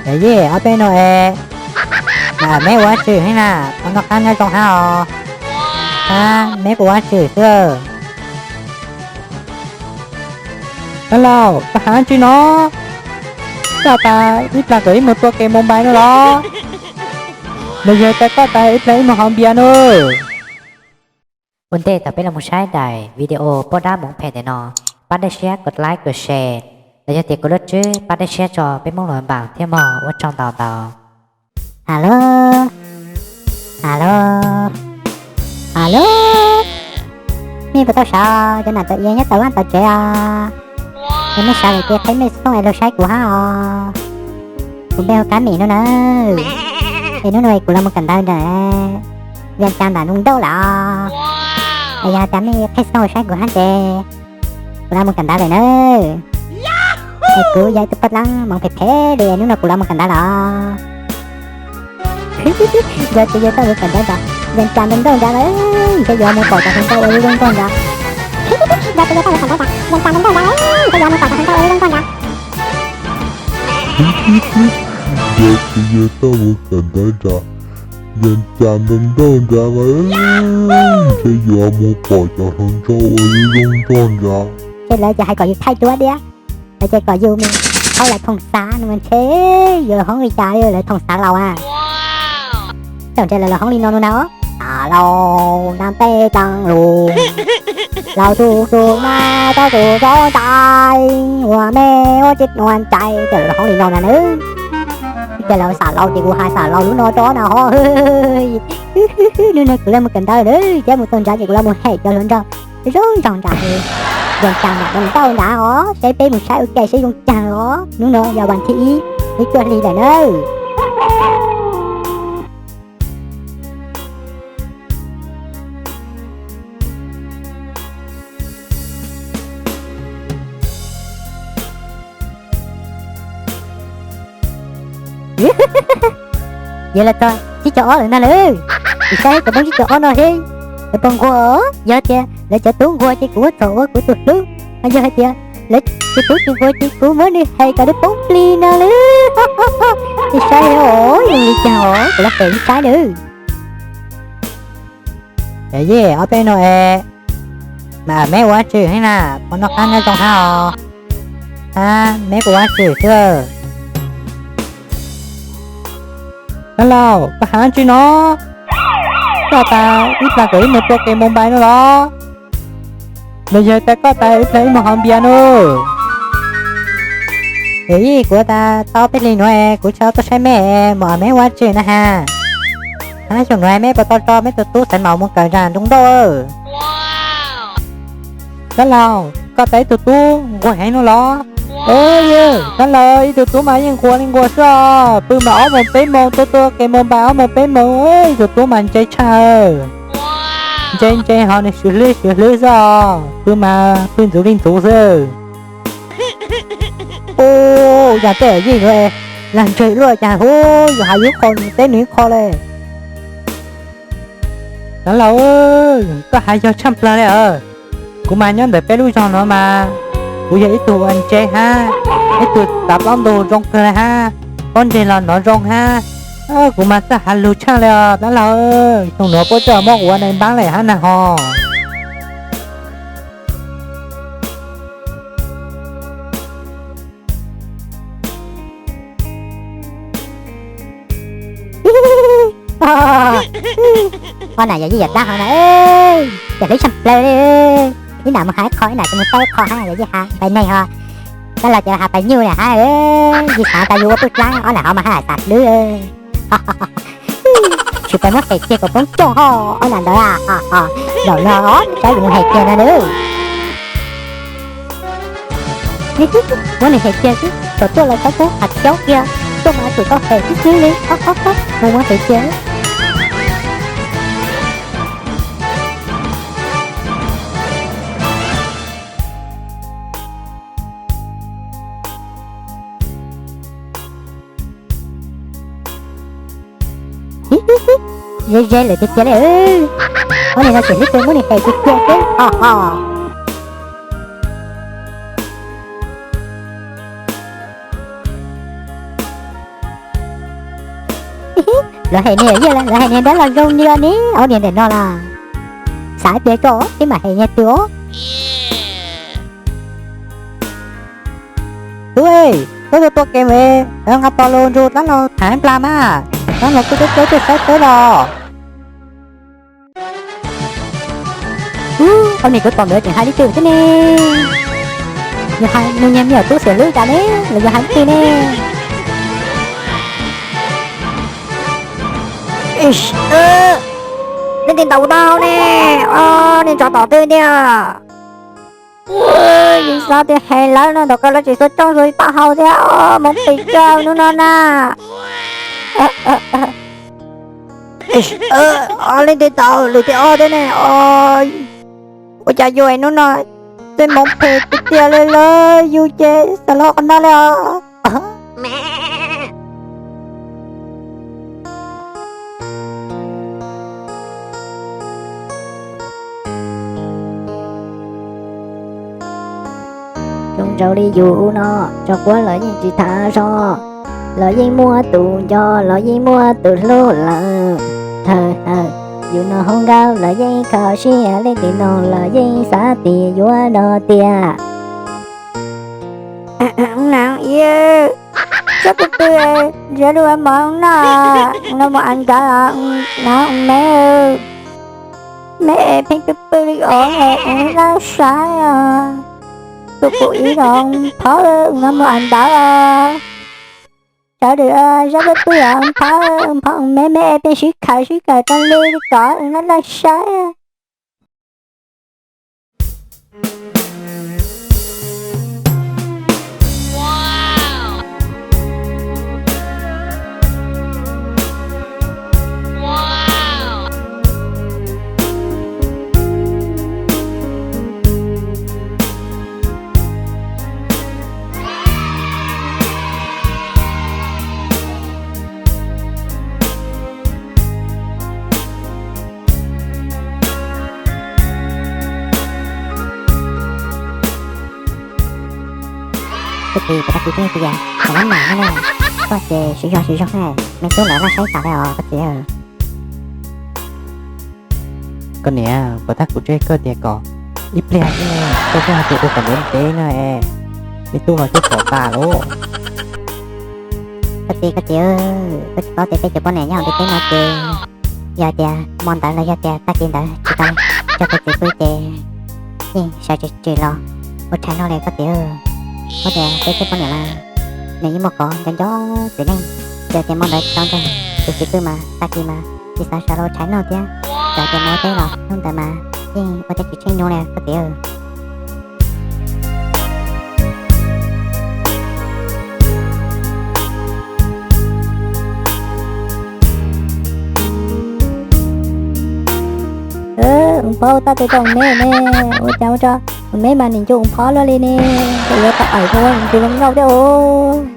Yawm yij, ob peb hnub no es mas meb ua dab tsi heev na, qhov no qab nyob zoo hab os. Ab, meb kuj ua dab tsi xwb. Dab laug, koj hais dab tsi no? Koj tas ib plag kom wb mus tua kev mobile no los? Los yog tas koj tas ib plag wb mus hov npias no? Ua ntej thaum peb los mus saib daim video poj dab mus phem ntawm no, pab dej siab kom like kom share, los yog tias kom lub tswb pab dej siab tso peb Hmoob los npaam thiab mog, ua tsaug ntau ntau. Alo, alo, alo, nej puas tau sawv? Cov nam tau iav nyob tau vaj tau tsev os. Yog nej sawv lawm ces qhib mej xoo es lug saib kuv hab os. Kuv npe hu Kab Mim no na. Es hnub no kuv los mus kawm ntawv nram Vias Cas nram Ntooj Nrauj lawm os. Es yog tas mej qhib xoo saib kuv hab ces kuv los mus kawm ntawv lawm na. Es kuv yog ib tug poj dlaab moov phem phem li, hnub no kuv los mus kawm ntawv lawm os. Yog ces yog tau mus kawm ntawv nrad, Vias Cas Ntooj Nrauj nrad lawm, ntshe yuav mus pom cov hluas nkauj ua lub zoo nkauj nrad. Yog ces yog tau mus kawm ntawv nrad, Vias Cas Ntooj Nrauj nrad lawm, ntshe yuav mus pom cov hluas nkauj ua lub zoo nkauj nrad. Yog ces yog tau mus kawm ntawv nrad, Vias Cas Ntooj Nrauj nrad lawm, ntshe yuav mus pom cov hluas nkauj ua lub zoo nkauj nrad. Ces lawv ces hais kom yus thaij duab diab, lawv ces kom yus mus haus lawv thoom xav no mas ntshe yuav hoob li cas li lawv thoom xav laus a. Txawm ntshe lawv los hoob li no no na. Xav laus nab peb tag lus, laus tus tus mas tau tus tso ntais ua mej ua tsis ua ntais, txawm lawv los hoob li no na nawb. Ces lawv xav laus ces kuv hais xav laus lub no rau na ho. Hnub no kuv los mus kawm ntawv lawm, ces mus txog nrad ces kuv los mus hem cov hluas nraug zoo nraug nrad, Vias Cas nram Ntooj Nrauj nrad os, seb peb mus saib ua ke seb zoo caag os. Hnub no yog vas thib ib, ib cuaj hli lawm nawb. Yog lawv txog tsib caug ob lawm ntag lawm. Kuv saib cov poob tsib caug ob no seb lawv puas nquag. Yog tias lawv cov tub nquag ces kuv muab txhom ua kuv tus hlub, ho yog hais tias lawv cov tub tsis nquag ces kuv muab nws hem kom nws poob plig no lawm. Ces saib os, zoo li cas os, kuv los pem saib nawb. Yawm yij, ob peb no es mas meb ua dab tsi heev na, qhov no qab nyob zoo hab os. Ab, meb kuj ua dab tsi xwb. Dab laug, koj hais dab tsi no? Koj tas ib plag kom wb mus tua kev mobile no los? Los yog tas koj tas ib plag wb mus hov npias no? Yawm yij, kuv tas tau peb hlis nuav es kuv tsis tau tuaj saib meb, mas meb ua dab tsi na has? Ab, xyoo nuav meb puas tau tso meb tug tub xaiv maum mus kawm nram Ntooj Nrauj? Dab laug, koj tas ib tug tub nquag heev no los? Dab laug, ib tug tub mas yeej nquag li nquag xwb os, pw mas ob moos peb moos, tua tua kev mobile ob moos peb moos, ib tug tub mas ntse tshaj. Ntse ntse ho nws swv hlwb swv hlwb xwb os, pw mas pw ntxuv li ntxuv xwb. Ua cas tej yij nuav lag ntseg luaj cas huv, yus has yus qho nws teb nws ib qho le. Dab laug, koj has yog tshaj plawg le. Kuv mas nyob ntawm peb lub zog nuav mas kuv yog ib tug uas ntse hab, ib tug txav plaub ntug zoo kawg le hab, pob ntseg los nov zoo hab. Kuv mas txawj has lug tshaj le os dab laug. Xyoo nuav puab coj muab kuv ua nai npaab le hab na ho. Ob nam yawm yij yawm dab ho na, yam hlwb tshaj plawg le. Ib nam mus has ib qho, ib nam kuj mus tau ib qho hab, yawm yij has pais neeg ho, dab laug ces has pais nyuj le hab. Yij xaav tas yus ua puj dlaab, ob nam ho mas has xav hlwb. Tsis pais muab qes kiag kom poob cooj ho, ob nam ntawd. Zaum no saib kuv mus hem kiag no nawb. Muab nws hem kiag xwb, kom tuaj los txhob pub has caub kiag, tuaj mas tsum tau hem xwb xwb li. Mus muab hem kiag. Ze ze lawm tiag tiag li. Ob niag no tseem hlub kawg, muab nws hem tiag tiag xwb ho ho. Lawv hais niag yog lawv hais niag dab los zoo li ne, ob niag ntawm no las. Xav tias koj twb mam hais niag twg os. Tub, koj tuaj tua kev me, nqa tos los nrug dab los hais nplas mas, dab los kuj coob coob tuaj saib peb los. Ub, ob niag kuv tos ntawd tseem hais li twg thiab ne? Yog hais nws niag me nyuam tub xiam hlwb cas ne, los yog hais twg ne? Leej twg ntaus kuv taub hau ne? Os, nej ntsov tom twg tiag? Yus xav tias hais lawv no ntawm ko lawv tseem xua tsooj xua taub hau thiab os, mob pes tsawg hnub no na. Leej twg ntaus lwm tus ob thiab ne? Ua cas yus hnub no tej mob pes tiag tiag li lawm, yus ces xav los qhov no li os. Zoo nraug li yus no, tso quav los yeej tsis tham zog, los yeej muaj tus nco, los yeej muaj tus hlub lawm. Hawm hawm, yus no hoob nkauj los yeej kho siab, leej twg nug los yeej xav tias yuav no tiag. Ub, na ib, sab pw pw, nrhiav lub mov noj, no mus av ntawd los na me, me es pheej pw pw li os, laj saib os. Tus pum ib los phov no mus av ntawd os. Sawv daws sab pw pw os, phov phov me me es pheej sib khaws sib khaws tag li li kom laj laj saib. Koj txiv, puas tag kis twb tias koj lab mam no na, koj ces siv zog siv zog na, me tub lawv laj saib tas li os koj txiv. Koj niam, puas tag kuv tseg koj tias kom ib pliag koj twb hais tias ua kom ntev ntev no es, me tub los twb pom tas lauj. Koj txiv, koj txiv, koj tsis paub tias peb cov poj niam nyob hauv ntiaj teb no ces yog tias hmo ntawd los yog tias tag kis ntawd tsis tau nrog tus txiv pw ces yeej sawv tsis tsim los ua tshais noj li koj txiv. Paub tias peb cov poj niam mas nws yeej muaj qhov nco nco txiv neej, yog tias hmo ntawd tsis tau nrog tus txiv pw mas tag kis mas tsis xav sawv los ua tshais noj thiab. Txawm tias mus ua teb los hnub ntawd mas yeej ua teb tsis tsheej nyuj li koj txiv. Ua phob ua tab tus rau me ne, ua cas ua rau me mas nim ncu ua phob luaj li ne, yuav tau awm rau tus zoo nkauj thiab os.